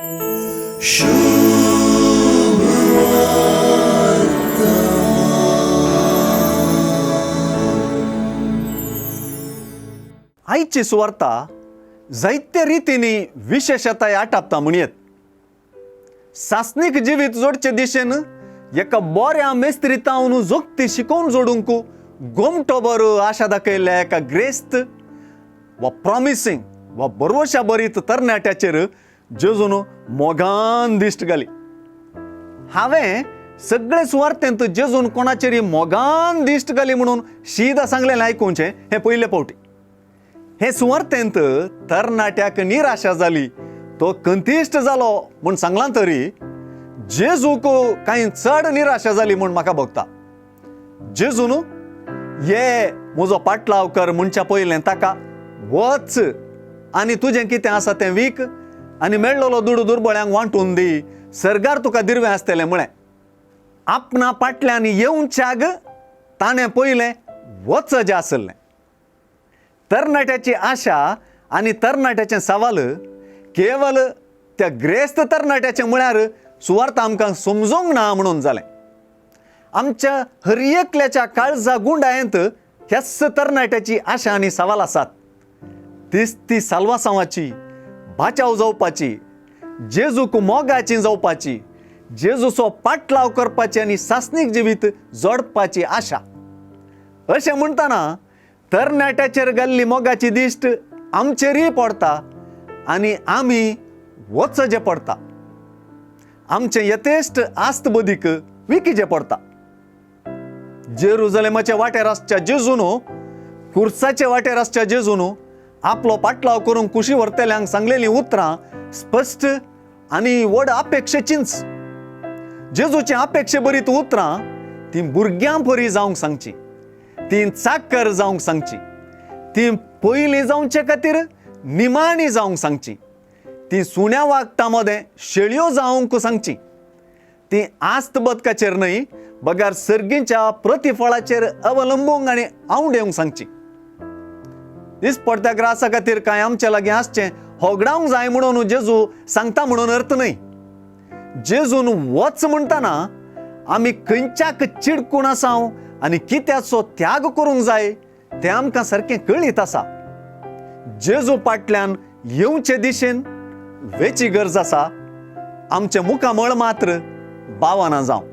आयची सुवार्ता जायते रितींनी विशेशताय आटापता म्हणयेत. सासणीक जिवीत जोडचे दिशेन एका बऱ्या मेस्त्रितावन जोगती शिकोवन जोडूंक गोमटो बरो आशा दाखयल्ल्या एका ग्रेस्त वा प्रॉमिसींग वा बरवशा बरीत तरणाट्याचेर जेजून मोगान दिश्ट घाली. हांवें सगळे सुवार्थेंत जेजून कोणाचेर मोगान दिश्ट घाली म्हणून शीदा सांगलेलें आयकुचें हें पयले फावटी. हे सुवार्थेंत तरणाट्याक निराशा जाली, तो कंतिश्ट जालो म्हूण सांगलां तरी जेजूक कांय चड निराशा जाली म्हूण म्हाका भोगता. जेजून ये म्हजो पाटलाव कर म्हणच्या पयलें ताका वच आनी तुजें कितें आसा तें वीक आनी मेळ्ळलो दुडू दुर्बळ्यांक वांटून दी, सरगार तुका दिरवें आसतलें म्हळें. आपणा पाटल्यान येवच्याक ताणें पयलें वच जें आसलें. तरणाट्याची आशा आनी तरणाट्याचें सवाल केवल त्या ग्रेस्त तरणाट्याचें म्हळ्यार सुवार्थ आमकां समजूंक ना म्हणून जालें. आमच्या हर एकल्याच्या काळजा गुंडायेंत ह्याच तरणाट्याची आशा आनी सवाल आसात. तीच ती साल्वासांवाची, बाचाव जावपाची, जेजूक मोगाची जावपाची, जेजूचो पाटलाव करपाची आनी सासणीक जिवीत जोडपाची आशा. अशें म्हणटना तरणाट्याचेर घाल्ली मोगाची दिश्ट आमचेरूय पडता आनी आमी वचजे पडता. आमचें यथेश्ट आस्त बदीक विकीचें पडता. जेरुजलेमाच्या वाटेर आसच्या जेजून, कुर्साचे वाटेर आसच्या जेजून आपलो पाटलाव करूंक कुशी व्हरतल्यांक सांगलेलीं उतरां स्पश्ट आनी व्हड अपेक्षेचींच. जेजूचे अपेक्षे बरीत उतरां तीं भुरग्यां परी जावंक सांगची, तीं चाकर जावंक सांगची, तीं पयलीं जावचे खातीर निमाणी जावंक सांगची, तीं सुण्या वागता मदें शेळयो जावंक सांगची, तीं आस्त बदकाचेर न्हय बगर सर्गीच्या प्रतिफळाचेर अवलंबूंक आनी आंवडेवंक सांगची. दिसपडत्या ग्रासा खातीर कांय आमचे लागीं आसचें होगडावंक जाय म्हणून जेजू सांगता म्हणून अर्थ न्हय. जेजून वच म्हणटना आमी खंयच्याक चिडकून आसाव आनी कित्याचो त्याग करूंक जाय तें आमकां सारकें कळीत आसा. जेजू पाटल्यान येवचे दिशेन वेची गरज आसा. आमचें मुखामळ मात्र बावना जावं.